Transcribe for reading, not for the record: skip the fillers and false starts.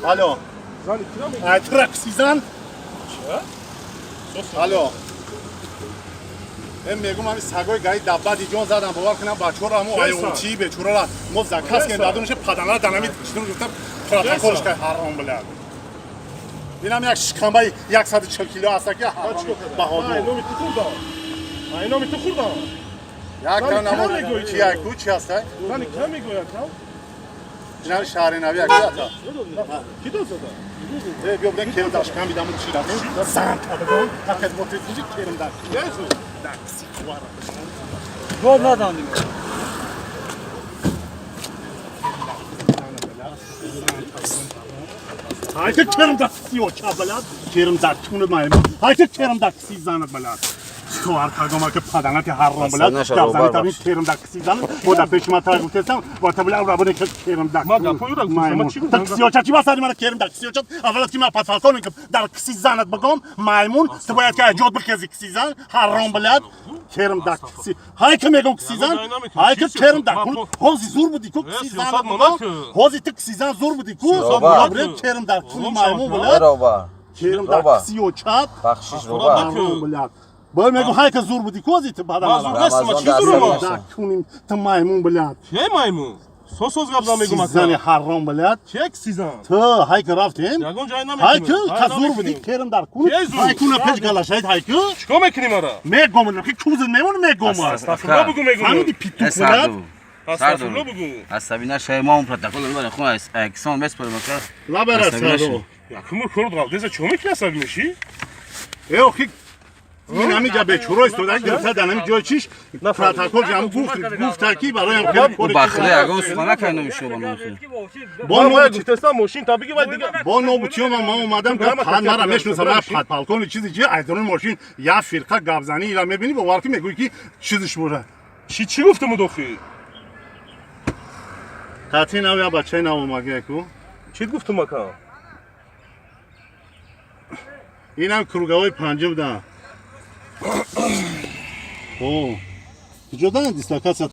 Алло. Зани кира мегӯяд? Ай тра кисизан. Алло. Мегум, ҳами сагои гаи давлати ҷон задан, бовар кунам, бачаҳоро ҳамо айончи бечорара мо заказ кардем, дадонаше паданара данами читон гуфта протоколш кай, ҳаром билад. Инам як шикамбаи 140 кило аста ки ҳаром баҳодур. Номи ту хурдам. Ай номи ту хурдам. Як Зани та намо кира мегӯӣ? чи яку чи ҳастай? Зани кира мегӯяд, ка? Инам шаҳри нави яку ата. Ки дод зада? Э, биё биден, керм дар шикам бидаму чи рафтем. Зан кардагон, таказ бо тезижи керм дар. Дар киси хвара. Гол надан. Haydi керм дар киси оча балад, керм дар туни маймун. Haydi керм дар киси занат балад. Ховар кагома ки паданати ҳарром балад. Наша Гап зани робар табин бахш. керм дар киси занат. Бо дар пеши ман тар гуфтесам, бо табила рабоне ки керм дар. Ма гапҳои ӯро гуфтам, ма чӣ гуфтам? Та киси оча чи басари мана керм дар киси оча. Аввалат ки ман подполковник дар киси занат бигом, маймун, ту бояд ки аҷод бихези киси зан, ҳарром балад. Керм дар киси. Ҳай ки мегом киси зан, ҳай ки керм дар кун. Ҳози зур буди ку киси Э, сиёсат занат монад бигом. ку. Ҳози ту киси зан зур буди ку. Роба. Керм дар куни Олом маймун шавад, балад. Роба. Керм дар Роба. киси очат. Бахшиш Роба. роба. Ҳаром билад. Бой мегум, ҳай ки зур буди ку ози ту бадан. Ман зур нестам, Рамазон чӣ зурум? дар Дар куним ту маймун билад. Кӣ маймун? Соз гап зан мегум Зани ака. ҳаром билад. Кӣ кисизан? Ту ҳай ки рафтем. Ягон ҷай Ҳай намекунем. ки ка зур буди керм дар кун. Кӣ зур? Ҳай куна пеш галашайд ҳай ки. Чикор мекунӣ мара? Мегом ки кузин мемон мегом. Астағфирулло бугу мегум. Фаҳмиди питук билад. Астағфирулло бугу. Асабина шай мо протокол мебарем, хун аксон меспорем ака. Лабара Асабина саро. Якум кор дғал. Деза чикор мекунӣ, асабӣ мешӣ? Э, охи ин ҳами ҷа бечуро истода гирифта дар ҳами ҷои чиш протокол ҷам гуфт гуфта ки бароям хеле кори Ба худо ягон сухана кай номи шумо ба номи худ. бо Ман нобути гуфтестам мошин та биги вай дига. Бо нобутиё ман омадам ки пад мара мешиносам, ман подполковник чизи чи айдони мошин як фирқа гапзанӣ ира мебинӣ, бовар ки мегӯӣ ки чизиш бора. Чӣ гуфтам удохи? Қатъи нав як бачаи нав омага ку. Чӣ гуфтам, ака? Инам круговой панҷа будан. О, куҷо дан дислокатсия?